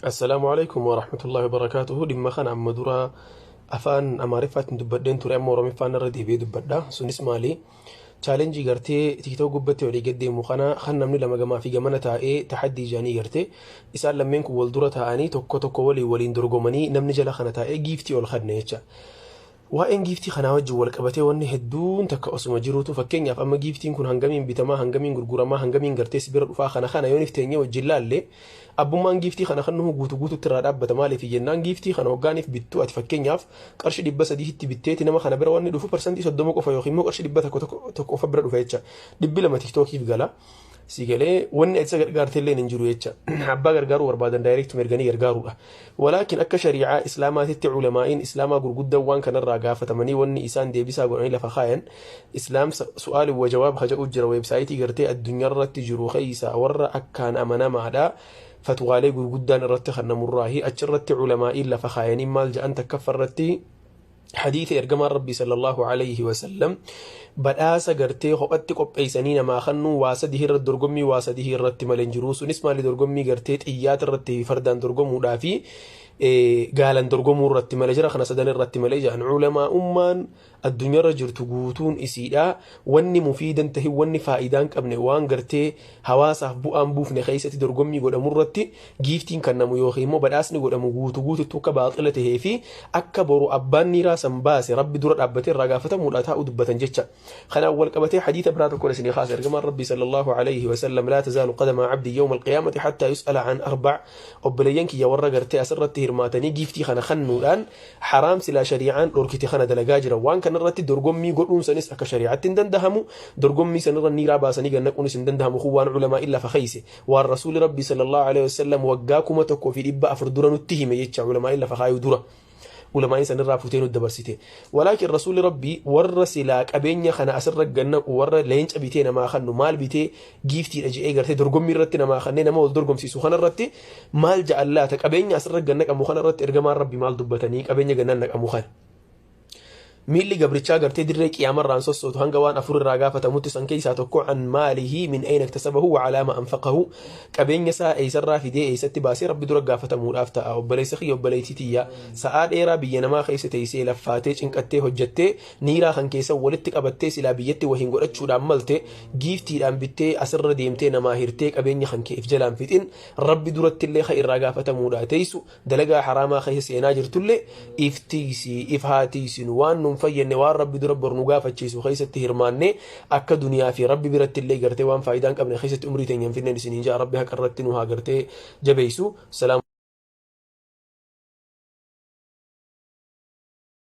Assalaamu alaikum warahmatullahi wabarakaatuhu. Dhimma kana amma dura afaan Amaariffaatiin dubbadheen ture, amma Oromiffaan irra deebi'ee dubbadha. Sunis maali? Challenge gartee TikTok gubbatti walii gad deemu kana kan namni lama gamaa fi gamana taa'ee tahaddii jaanii gartee isaan lammeen kun wal dura taa'anii tokko tokko waliin waliin dorgomanii namni jala kana taa'ee giiftii ol kanne jecha. Waa'een giiftii kanaa wajjin wal qabatee wanni hedduun takka osuma jiruutu, fakkeenyaaf amma giiftiin kun hangamiin bitamaa, hangamiin gurguramaa, hangamiin gartee si bira dhufaa, kana kana yoon ifteenyee wajjin laalle, abbummaan giiftii kana kan nuhu guutu guututti irraa dhaabbata. Maaliif jennaan, giiftii kana hoggaaniif bittuu ati fakkeenyaaf qarshii 300tti bitteeti, nama kana bira wanni dhufu 30% qofa yookiin immoo qarshii 100 tokko qofa bira dhufa jecha. 200 TikTokiif gala. Si galee, wanni ati isa gargaarte illee hin jiru jecha. Abbaa gargaaruu barbaadan direct erganii gargaaruudha. Walaakin akka shari'aa Islaamaatitti ulamaa'iin Islaamaa gurguddan waan kanarraa gaafatamanii wanni isaan deebisaa godhanii lafa kaayan, Islaam su'aali wa jawaab haja'u jira, weebsaayitii gartee addunyaarratti jiru keessa warra akkaan amanamaadha. Fatwaalee gurguddaan irratti kan namurraahi achirratti ulamaa'iin lafa kaayanii maal ja'an? Takkaffa irratti hadiisa ergamaan Rabbii sallallahu alayhi wasallam badhaasa gartee kophatti qopheessanii namaa kennuu waa sadii irratti, dorgommii waa sadii irratti malee hin jiru. Sunis maali? Dorgommii gartee xiyyaata irratti, fardaan dorgomuudhaa fi gaalan dorgomuu irratti malee jira, kana sadan irratti malee jedhan ulamaa ummaan addunyaarra jirtu guutuun isiidha. Wanni mufiidan tahi, wanni faayidaan qabne, waan gartee hawaasaaf bu'aan buufne keessatti dorgommii godhamu irratti giiftiin kennamu yookiin immoo badhaasni godhamu guutu guututti akka baaxila tahee fi akka boru abbaan niiraa san baase Rabbi dura dhaabbatee irraa gaafatamuudha taa'u dubbatan jecha. Kanaan wal qabatee hadiisa biraa tokko isinii kaasa. Ergamaan Rabbii sallallahu alayhi wa sallam: "لا تزال قدما عبد يوم القيامة حتى يسأل عن أربع". Obboleeyyan kiyya warra gartee asirratti hirmaatanii giiftii kana kennuudhaan haraam silaa shari'aan dhorkite kana dalagaa jira, waan kanarratti dorgommii godhuun sanis akka shari'aatti hin dandahamu, dorgommii sanirra niiraa baasanii gannaquunis hin dandahamu. Kun waan ulamaa lafa keeyse, waan rasuuli Rabbii sallallahu alaihi wasallam waggaa 1400 dura nutti hime jecha, ulamaa lafa kaayuu dura ulamaa'in sanirraa fuutee nu dabarsite. Walaakin rasuulli Rabbii warra silaa qabeenya kana asirra gannaqu, warra leenca bitee namaa kannu, maal bitee giiftiidha je'ee gartee dorgommii irratti namaa kannee nama wal dorgomsiisu kanarratti maal ja'an laata? Qabeenya asirra gannaqamu kanarratti ergamaan Rabbii maal dubbatanii? Qabeenya gannaan naqamu kana. Miilli gabrichaa gartee dirree qiyaamarraan sossootu hanga waan afur irraa gaafatamutti. San keessaa tokko: عن ماله من أين اكتسبه وعلى ما أنفقه. Qabeenya isaa eessarraa fidee eessatti baasee Rabbi dura gaafatamuudhaaf ta'a. Obboleessa kiyya, obboleettii tiyya, sa'aa dheeraa biyya namaa keessa teessee laffaatee cinqattee hojjattee niiraa kan keessa walitti qabattee silaa biyyatti wahiin godhachuudhaan malte giiftiidhaan bittee asirra deemtee namaa hirtee qabeenya kan keef jalaan fixin. Rabbi duratti illee kan irraa gaafatamuudha teessu dalagaa haraamaa keessa seenaa jirtullee iftiisi, if haatiisinu. Waan nun fayyadne, waan Rabbi dura bor nu gaafachiisu keessatti hirmaannee akka duniyaa fi Rabbi biratti illee gartee waan faayidaa hin qabne keessatti umrii teenya hin finneen isiniin jaa. Rabbi haqa irratti nu haa gartee jabeessu. Salaam.